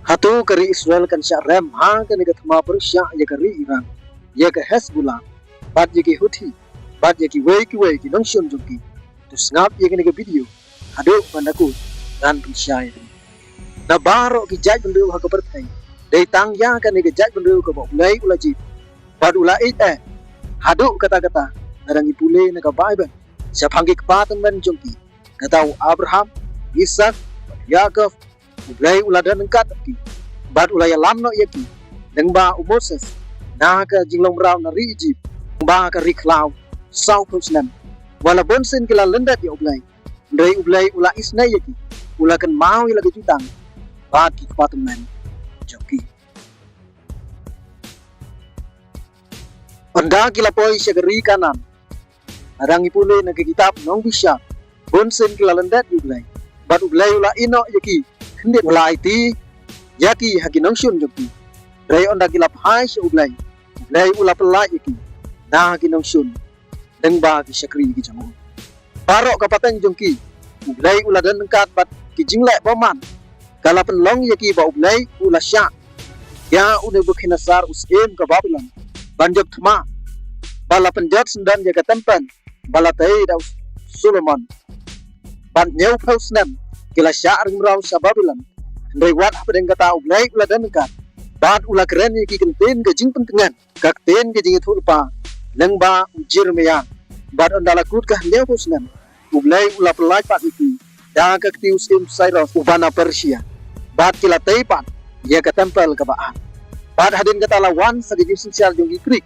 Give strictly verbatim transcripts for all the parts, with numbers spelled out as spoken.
Hato ka ri Israel kan shah rem ha kane ka thma pyrshah ïa ka ri Iran, ïa ka Hezbollah, bad ïa ki Houthi, bad ïa kiwei kiwei ki nongshun jong ki? To sngap ïa kane ka video haduh ban da kut, ngan pynshai ïa kane. Na baroh ki jaitbynriew ha ka pyrthei, dei tang ïa kane ka jaitbynriew kaba U Blei u la jied bad u la ïeit eh. Haduh katta katta, lada ngi pule na ka Baibl, shaphang ki kpa tymmen jong ki, kata u Abraham, Isak, bad Jakob, U Blei u la don ryngkat bad ki, bad u la ïalam noh ïa ki. Lyngba u Moses, na ka jinglong mraw na ri Ijipt, lyngba ka ri khlaw, saw phew snem. Wat la bunsien ki la lyndet ïa U Blei, hynrei U Blei u la isynei ïa ki, u la kynmaw ïa la ka jutang bad ki kpa tymmen jong ki. Ynda ki la poi sha ka ri Kanaan, lada ngi pule na ka kitab Nongbishar, bunsien ki la lyndet ïa U Blei, bad U Blei u la ïehnoh ïa ki khyndiat, u la aiti ïa ki ha ki nongshun jong ki. Hynrei ynda ki la phai sha U Blei, U Blei u la pyllait ïa ki na ki nongshun, lyngba ki shakri ki jong u. Baroh ka pateng jong ki, U Blei u la don ryngkat bad ki jingleh bymman. Ka la pynlong ïa ki ba U Blei u la shah ïa u Nebukhadnessar u syiem ka Babilon ban jop thma, ba la pynjot syndon ïa ka templ ba la tei da u Solomon. Bad hynñiew phew snem ki la shah ri mraw sha Babilon. Hynrei wat hapdeng kata U Blei u la don ryngkat bad u la kren ïa ki ktien ka jingpyntngen, ka ktien ka jingïathuhlypa lyngba u Jeremiah. Bad ynda la kut ka hynñiew phew snem, U Blei u la pyllait pat ïa ki da ka kti u syiem Cyrus uba na Persia. Bad ki la tei pat ïa ka templ kaba ar. Bad hadien kata la wan sa ka jingsynshar jong ki Grik.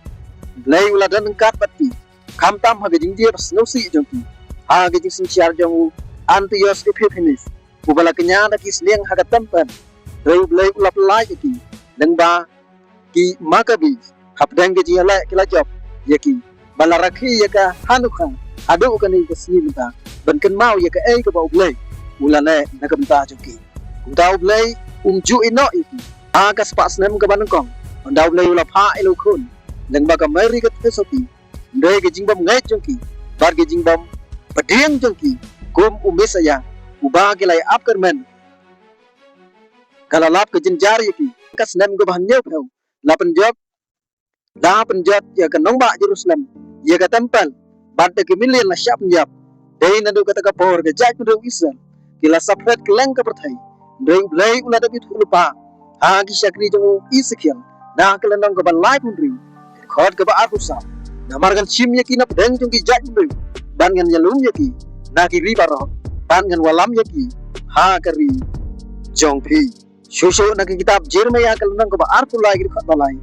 U Blei u la don ryngkat bad ki, khamtam ha ka jingjia ba sngewsih jong ki, ha ka jingsynshar jong u Antios Epiphanes, uba la kñia da ki sniang ha ka templ. Hynrei U Blei u la pyllait ïa ki lyngba ki Maccabee, hapdeng ka jingïaleh ki la jop ïa ki, ba la rakhe ïa ka Hanukkah haduh kane ka sngi mynta, ban kynmaw ïa kaei kaba U Blei u la leh na ka bynta jong ki. Kumta U Blei um ju ïehnoh ïa ki. Ha ka spah snem kaba nyngkong, ynda U Blei u la phah ïa la u khun lyngba ka Mary ka theisotti, hynrei ka jingbymngeit jong ki bad ka jingbym pdiang jong ki kum u Messiah uba ki la ïa ap kyrmen, ka la lap ka jynjar ïa ki. Ka snem kaba hynñiew phew, la pynjot, la pynjot ïa ka nongbah Jerusalem, ïa ka templ, bad da ki million la shah pynïap. Dei naduh kata ka por ka jaitbynriew Israel ki la saphriang kylleng ka pyrthei. Hynrei U Blei u la dep ïathuhlypa ha ki shakri jong u Esekiel, na ka lynnong kaba laiphew hynriew, ka dkhot kaba arphew saw: Namar ngan shim ïa ki napdeng jong ki jaitbynriew, bad ngan ïalum ïa ki na ki ri baroh, bad ngan wallam ïa ki ha ka ri jong phi. Shuh shuh na ka kitab Jeremiah ka lynnong kaba arphew lai, ka dkhot ba lai: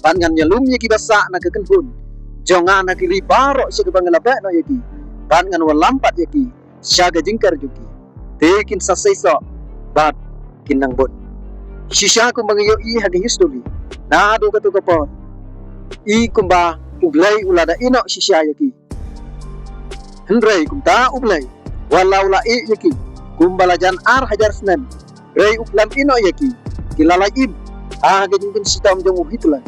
Bad ngan ïalum ïa ki basah na ka kynhun jong nga na ki ri baroh sha kaba nga la beh noh ïa ki, bad ngan wallam pat ïa ki sha ka jingker jong ki. Te kin sa seisoh bad kin nang bud. Shisha kumba ngi ïohi ha ka histori, naduh kato ka por, i kumba U Blei u la da ïehnoh shisha ïa ki. Hynrei kumta U Blei, wat la u la ïeh ïa ki kumba la jan ar hajar snem, hynrei u khlem ïehnoh ïa ki. Ki la lait im ha ka jingpynshitom jong u Hitler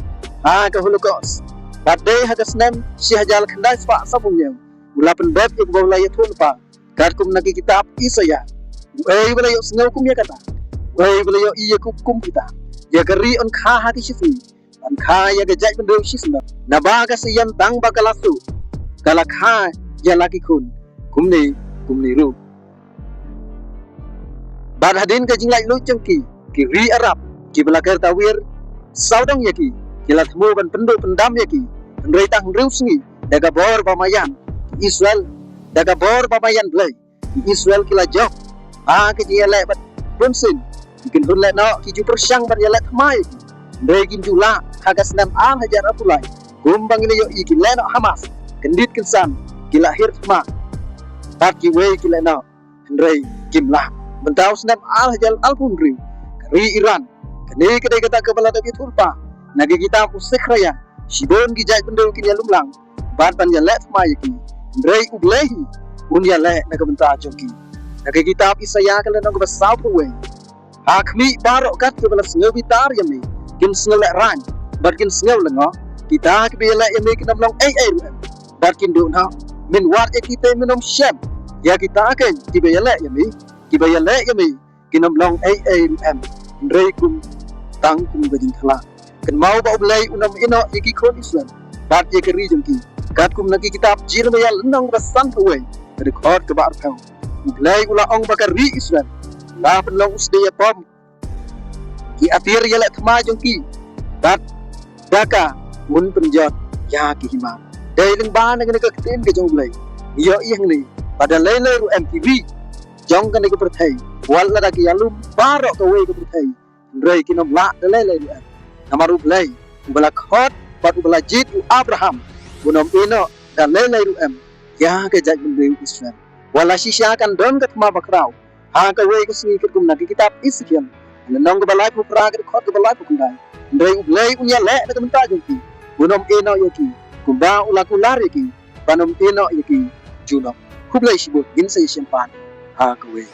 ha ka Holocaust. Bad dei ha ka snem shi hajar khyndai spah sawphew hynñiew, u la pyndep ïa kaba u la ïathuhlypa, katkum na ka kitab Isaïah: Uei ba la ïohsngew kum ïa kata? Uei ba la ïohi ïa ka kum kita? Ïa ka ri yn kha ha ki shisngi, yn kha ïa ka jaitbynriew shisnem. Naba ka Sion tang ba ka la suh, ka la kha ïa la ki khun kumne kumne ruh. Bad hadien ka jinglaitluid jong ki, ki ri Arab kiba la ker tawir sawdong ïa ki, ki la thmu ban pynduh pyndam ïa ki. Hynrei tang hynriew sngi, da ka bor ba maïan, ki Israel, da ka bor ba maïan Blei, ki Israel ki la jop ha ka jingïaleh bad bunsien ki kynhun lehnoh ki ju pyrshang ban ïaleh thma ïa ki. Hynrei kim ju lah. Ha ka snem ar hajar arphew lai, kumba ngi la ïohi, ki lehnoh Hamas kyndit kynsan, ki la hiar thma bad kiwei ki lehnoh, hynrei kim lah. Mynta u snem ar hajar arphew hynriew, ka ri Iran, kane ka dei kata kaba la dep ïathuhlypa na ka kitab u Sekhariah: Shibun ki jaitbynriew kin ïalum lang bad ban ïaleh thma ïa ki, hynrei U Blei hi un ïaleh na ka bynta jong ki. Na ka kitab Isaïah ka lynnong kaba sawphew wei: Ha khmih, baroh kat kiba la sngewbitar ïa me kin sngewlehraiñ bad kin sngew lyngngoh. Kita kiba ïaleh ïa me kin ym long ei ei ruh em, bad kin duh noh. Men wad ïa ki te men ym shem. Ïa kita keiñ kiba ïaleh ïa me, kiba ïaleh ïa me kin ym long ei ei ruh em, hynrei kum tang kum ka jingthala. Kynmaw ba U Blei un ym ïehnoh ïa ki khun Israel bad ïa ka ri jong ki. Katkum na ki kitab Jeremiah lynnong ba san phew wei, ka dkhot kaba arphew. U Blei u la ong ba ka ri Israel la pynlong u sdieh ïa pom ki atiar ïaleh thma jong ki, bad da ka un pynjot ïa ki hima. Dei lyngba na kane ka ktien ka jong U Blei, ïohi hangne ba da lei lei ruh em ki ri jong kane ka pyrthei, wat lada ki ïalum baroh kawei ka pyrthei, hynrei kin ym lah da lei lei ruh em. Namar U Blei uba la khot bad uba la jied ïa u Abraham, un ym ïehnoh da lei lei ruh em ïa ka jaitbynriew Israel. Wat la shisha kan don ka thma bakhraw ha kawei ka sngi, katkum na ka kitab Esekiel lynnong kaba laiphew phra, ka dkhot kaba laiphew khyndai. Hynrei U Blei un ïaleh na ka bynta jong ki, un ym ïehnoh ïa ki, kumba u la kular ïa ki ban ym ïehnoh ïa ki junom. Khublei shibun, ngin sa ïashem pat ha kawei.